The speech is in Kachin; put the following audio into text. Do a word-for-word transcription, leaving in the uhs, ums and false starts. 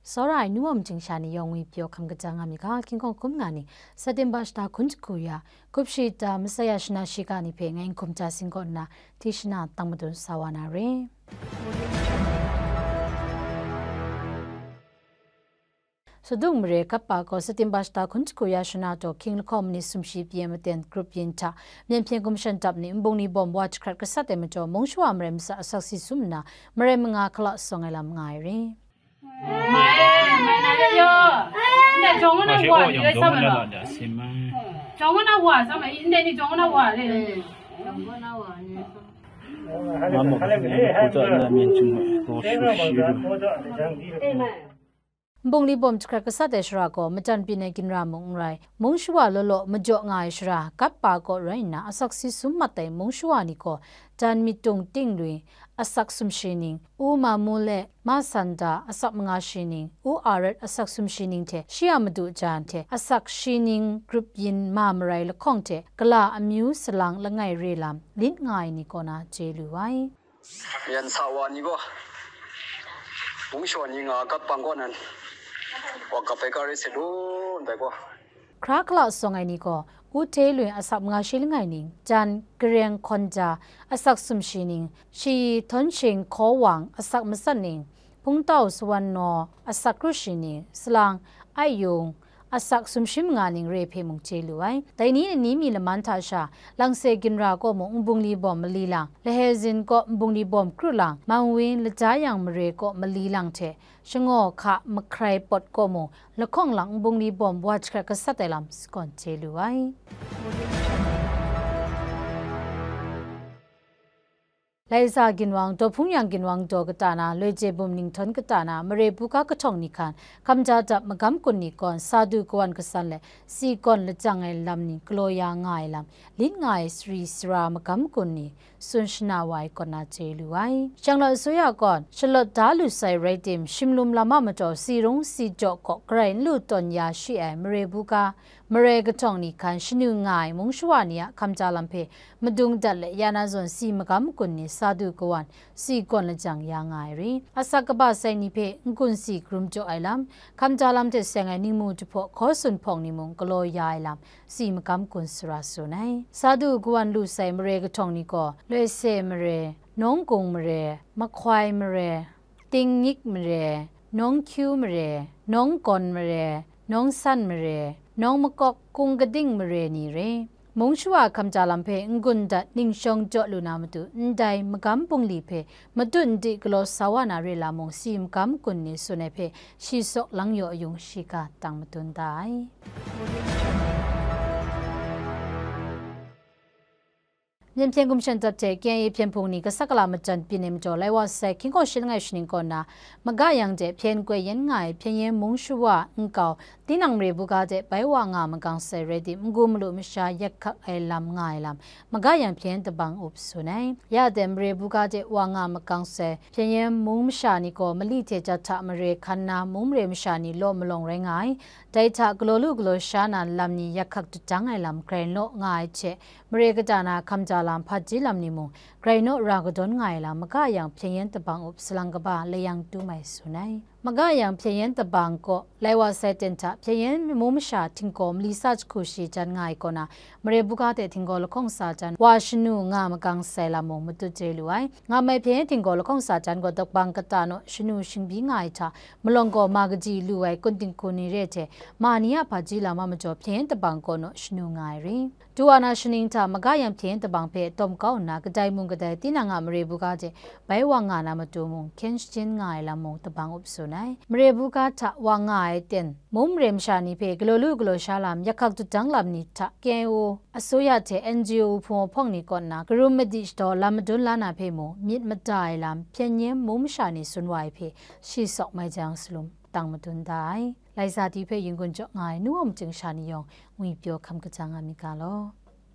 Tsawra ai nu wa majing sha ni yawng ngwi pyaw hkam kaja nga mi ga, hkying hkawng hkum nga ni, September shata hkun jahku ya, gup shi ta masai ya shana shiga ni hpe ngai n hkum ja sing kaw nna, hti shana tang madun sa wa na re. Sadung mare Gatpa gaw September shata hkun jahku ya shana taw hkying lahkawng ni sumshi pyi ai maten grup yin hta, myen hpyen gumshan dap ni nbung ni bawm wa jahkrat gasat ai majaw, mung shawa marai masa asak si sum nna, marai manga hkala sawng ai lam nga ai re. 买，买哪个药？你在中国那话，你在上面了？中国那话上面，你在你中国那话嘞？Mama, ko ta na myen chung mai, ko shu shi ru. Nbung li bawm jahkrat gasat ai shara gaw, matan byin ai ginra mung n rai, mung shawa law law majaw nga ai shara, Gatpa kaw rai nna, asak si sum mat ai mung shawa ni gaw, dan myit tung ting lui, asak sumshi ning, u Mamule, Masanda, asak manga shi ning, u Aret, asak sumshi ning hte shi a madu jan hte asak shi ning grup yin ma marai lahkawng hte gala amyu salang langai re lam lit nga ai ni kaw na chye lu ai. Yan sa wa ni gaw, mung shawa ni nga Gatpa kaw nan, wa Gatpa kare se lu ndai gaw. Hkra hkala sawng ai ni gaw, u Te Lun asak manga shi langai ning, jan Gareng Hkawn Ja asak sumshi ning, shi Htawn Shing Hkaw Wang asak matsat ning, Hpung Tau Sawan Naw asak kru shi ning, salang Ai Yung asak sumshi manga ning re hpe mung chye lu ai. Dai ni ani mi laman hta sha, Langse ginra kaw mung nbung li bawm mali lang, Lahezin kaw nbung li bawm kru lang, Mangwin Lajayang mare kaw mali lang hte, Shangaw hka mahkrai pawt kaw mung, lahkawng lang nbung li bawm wa jahkrat gasat ai lam sagawn chye lu ai. Laiza ginwang, Daw Hpung Yang ginwang daw kata na, Loije bum ninghtawm kata na, mare buga kahtawng ni hkan, hkamja dap magam kun ni kawn, sa du kawan kasan let, si gawn lajang ai lam ni galaw ya nga ai lam, lit nga ai sari sara magam kun ni, tsun shana wa ai kaw na chye lu ai. Shanglawt asuya gawn, shalawt da lu sai rai tim, shimlum lam a majaw, si rung si jaw kaw garai n lu tawn ya shi ai mare buga, mare kahtawng ni hkan shanu nga ai mung shawa ni a hkamja lam hpe madung dat let ya na zawn si magam kun ni sa du kawan, si gawn lajang ya nga ai ri. Asak kaba sai ni hpe n-gun si karum jaw ai lam, hkamja lam hte seng ai ningmu jahpaw hkaw sun hpawng ni mung galaw ya ai lam, si magam kun sara tsun ai. Sa du kawan lu sai mare kahtawng ni gaw, Loise mare, Nawnggung mare, Mahkoi mare, Tingnyik mare, Nawng Hkyu mare, Nawng Gawn mare, Nawng San mare, Nawng Makawk, Kung Kading mare ni re. Mung shawa hkamja lam hpe n-gun dat ning shawng jaw lu na matu, ndai magam bungli hpe matut n di galaw sa wa na re lam mung, si magam kun ni tsun ai hpe shi saw lang yaw yung shiga tang madun da ai. Myen hpyen gumshan dap hte K I A hpyen hpung ni kasa kala matan byin ai majaw, lai wa sai hkying hkawng shi langai shaning kaw na, maga yang hte hpyen koi yen nga ai hpyen yen mung shawa nkau, tinang mare buga hte bai wa nga magang sai rai tim, n-gu malu masha yak hkak ai lam nga ai lam, maga yang hpyen yen tabang up tsun ai. Ya dai mare buga hte wa nga magang sai, hpyen yen mung masha ni gaw mali hte jahta mare hkan na, mung mare masha ni law malawng rai nga ai. Dai hta galaw lu galaw sha na lam ni yak hkak dudang ai lam grai naw nga ai hte, mare kata na hkamja lam hpaji lam ni mung, grai naw ra kadawn nga ai lam, maga yang hpyen yen tabang up salang kaba layang tu mai tsun ai. Maga yang hpyen yen tabang kaw, lai wa sai ten hta, hpyen yen mung masha htinggaw mali sa jahku shi jan nga ai kaw na, mare buga hte htinggaw lahkawng sa jan, wa shanu nga magang sai lam mung matut chye lu ai. Nga mai hpyen yen htinggaw lahkawng sa jan gaw, dabang kata naw shanu shingbyi nga ai hta, malawng gaw ma kaji lu ai kun dinghku ni re hte, ma ni a hpaji lam a majaw hpyen yen tabang kaw naw shanu nga ai ri. Duwa na shaning hta maga yang hpyen tabang hpe tawm kau nna, kadai mung kadai tinang a mare buga hte bai wa nga na matu mung, hkyen shajin nga ai lam mung tabang up tsun ai. Mare buga hta wa nga ai ten, mung mare masha ni hpe galaw lu galaw sha lam, yak hkak dudang lam ni hta, K I O, asuya hte N G O hpung hpawng ni kaw nna, karum madi shadaw lam madun la na hpe mung, myit mada ai lam, hpyen yen mung masha ni tsun wa ai hpe, shi saw mai jang salum tang madun da ai. Lai sa ti hpe yin-gun jaw nga ai nu wa majing sha ni yawng, ngwi pyaw hkam kaja nga mi ga law.